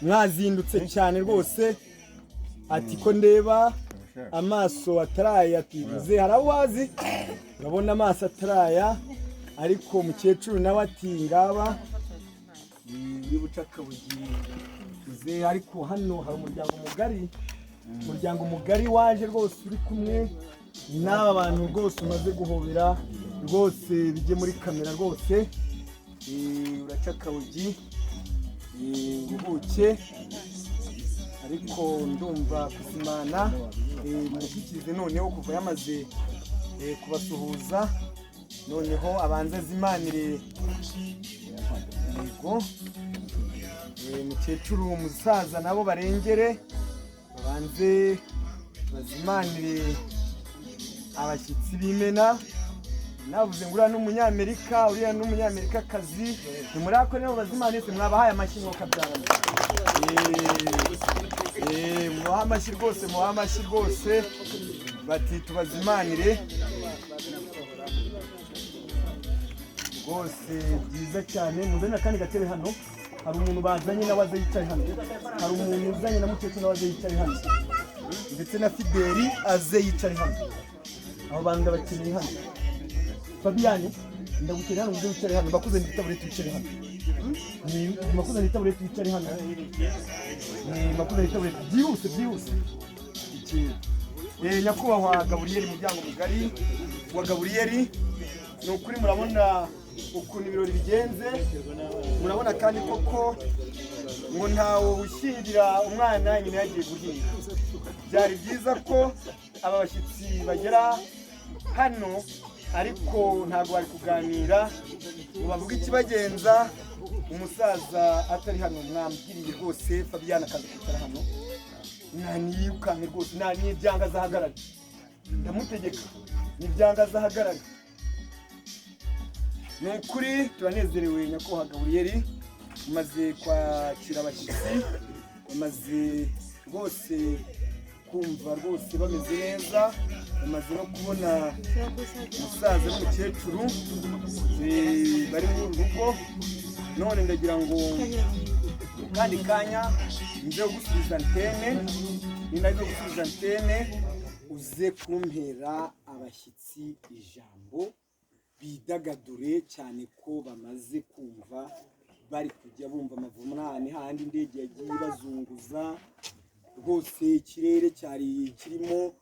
Mwazindutse cyane rwose. Ati ko ndeba amaso ataraya, ati muze hari aho wazi urabona amaso ataraya. Ariko umukecuru nawe ati ngaba uri buca akabugi muze. Ariko hano hari umuryango mugari, umuryango mugari waje rwose uri kumwe n'aba bantu rwose umaze guhobera rwose, bijye muri kamera rwose. Uraca akabugi, uruhuke. Ariko ndumva kuzimana, mushyikirize noneho kuva yamaze kubasuhuza, noneho abanze azimanire. Yego, mukecuru, umusaza nabo barengere babanze bazimanire abashyitsi b'imena. Navuze ngo uriya ni umunyamerika, uriya ni umunyamerikakazi. Ntimurakore nabo bazimane se? Mwabahaye amashyi ngo kabyarana. Mubahe amashyi rwose, mubahe amashyi rwose. Bati tubazimanire rwose, byiza cyane. Muzane akandi gatebe hano. Hari umuntu bazanye nawe aze yicaye hano. Hari umuntu uzanye na mukecuru nawe aze yicare hano, ndetse na Fideli aze yicare hano. Abo bantu ndabakeneye hano. Fabiyani, ndagukeneye hano, muze wicare hano. Bakuzanira itabureti wicare hano. Ni makuzanira itabureti wicare hano. Ni makuzanira itabureti byihuse, byihuse. Iki nyakubahwa Gaburiyeri, muryango mugari wa Gaburiyeri, ni ukuri murabona ukuntu ibirori bigenze. Murabona kandi koko ngo ntawe ushyingira umwana nyina yagiye guhinga. Byari byiza ko aba bashyitsi bagera hano, ariko ntabwo bari kuganira ngo bavuge ikibagenza umusaza atari hano. Mwambwiriye rwose Fabiyani akaza kwicara hano, naniyirukanke rwose, nta n'ibyanga azahagarare. Ndamutegeka n'ibyanga azahagarare. Ni ukuri turanezerewe nyakubahwa Gaburiyeri, umaze kwakira abashyitsi, bamaze rwose kumva rwose bameze neza, bamaze no kubona umusaza n'umukecuru bari muri uru rugo. None ndagira ngo kandi kanya nze gusubiza antene, ni nazo gusubiza antene, uze kumpera abashyitsi ijambo bidagadure cyane ko bamaze kumva bari kujya bumva amavunane hahandi indege yagiye ibazunguza rwose, ikirere cyari kirimo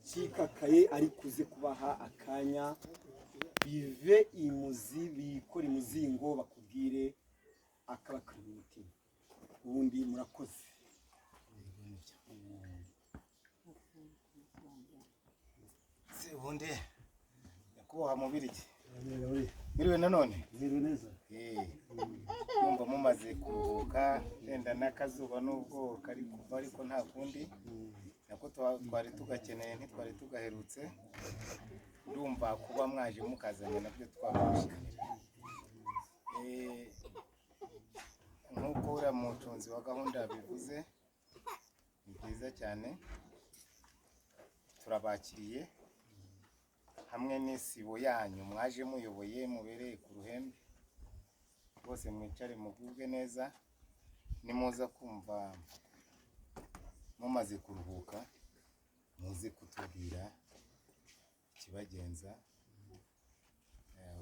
kikakaye. Ariko uze kubaha akanya bive imuzi, bikore imuzingo, bakubwire akabakari mu mutima. Ubundi murakoze. Se ubundi nyakubahwa Mubirigi, mwiriwe nanone? Mwiriwe neza. Numva mumaze kuruhuka wenda n'akazuba nubwo kari kuva, ariko nta kundi nako twari tugakeneye, ntitwari tugaherutse. Ndumva kuba mwaje mukazanye nabyo twabishimira. Nk'uko uriya mucunzi wa gahunda yabivuze, ni byiza cyane, turabakiriye hamwe n'isibo yanyu mwaje muyoboye, mubereye ku ruhembe bose. Mwicare mugubwe neza, nimuza kumva mumaze kuruhuka muze kutubwira ikibagenza,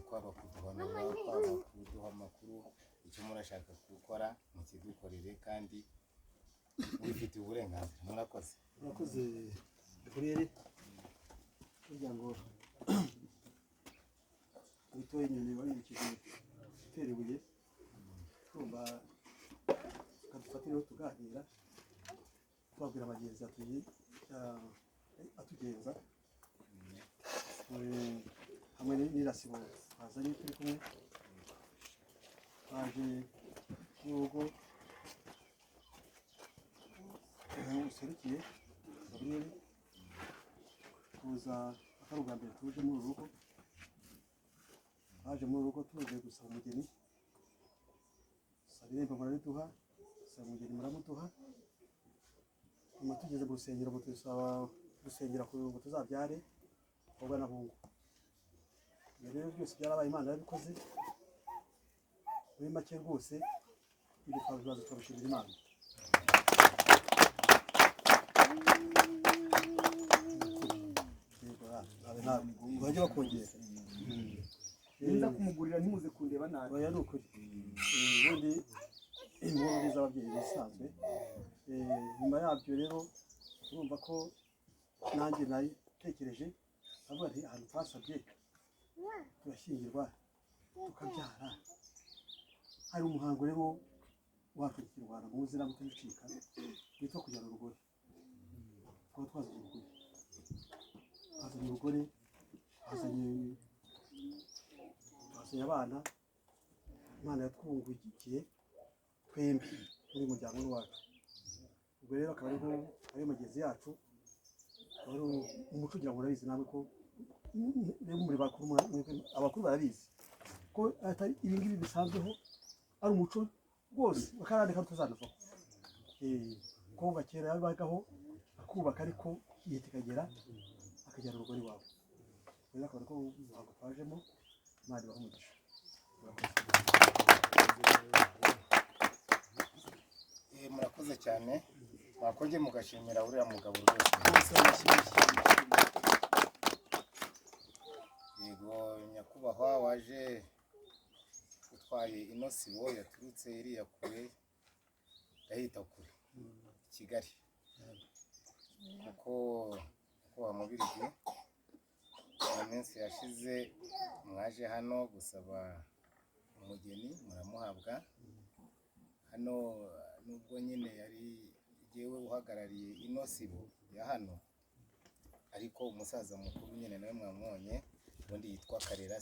kwaba kuduhanura, kwaba kuduha amakuru, icyo murashaka gukora mukidukorere kandi mubifitiye uburenganzira. Murakoze. Murakoze Gaburiyeri. Kugira ngo witoye inyoni waribukije gutera ibuye, twumva kadufatireho tuganira, tubabwira abagenzi atugenza hamwe n'irasibo bazanye turi kumwe, baje n'urugo userukiye Gaburiyeri kuza atari ubwa mbere tuje muri uru rugo. Baje muri uru rugo tuje gusaba umugeni, saba irembo murariduha, saba umugeni muramuduha. Nyuma tugeze mu rusengero ngo tubisaba gusengera kugira ngo tuzabyare abakobwa n'abahungu. Ibyo rero byose byarabaye, Imana yarabikoze. Muri make rwose Ibyo twabibaza, turabishimira Imana. Yego, nawe nawe bajye bakongera. Ninza kumugurira ntimuze kundeba nabi. Oya, ni ukuri. Ubundi inkuru z'ababyeyi bisanzwe. Nyuma yabyo rero urumva ko nanjye nayitekereje, avuga nti ahantu twasabye turashyingirwa tukabyara, hari umuhango rero wacu mu Kinyarwanda muzi ntabwo tubicika, witwa kujyana urugore. Tukaba twazanye urugore, twazanye urugore, twazanye abana Imana yatwungukiye twembi muri uyu muryango wacu. Ubwo rero akaba ariho ayo magezi yacu, akaba ari umuco ugira ngo murabizi namwe ko rero muri bakuru, abakuru barabizi ko atari ibi ngibi bisanzweho, ari umuco rwose bakarandika tuzanavaho. Umukobwa kera yabagaho akubaka, ariko igihe kikagera akajyana urugore iwawe. Rero akaba ariko umuhango twajemo. Imana ibahe umugisha. Murakoze. Murakoze cyane, mwakoze mugashimira uriya mugabo rwose. Bose amashyi. Yego, nyakubahwa waje utwaye ino sibo yaturutse iriya kure, ndahita kure i Kigali, kuko nyakubahwa Mubirigi, mu minsi yashize mwaje hano gusaba umugeni muramuhabwa hano, nubwo nyine yari jyewe uhagarariye ino sibo ya hano, ariko umusaza mukuru nyine nawe mwamubonye, ubundi yitwa Karera.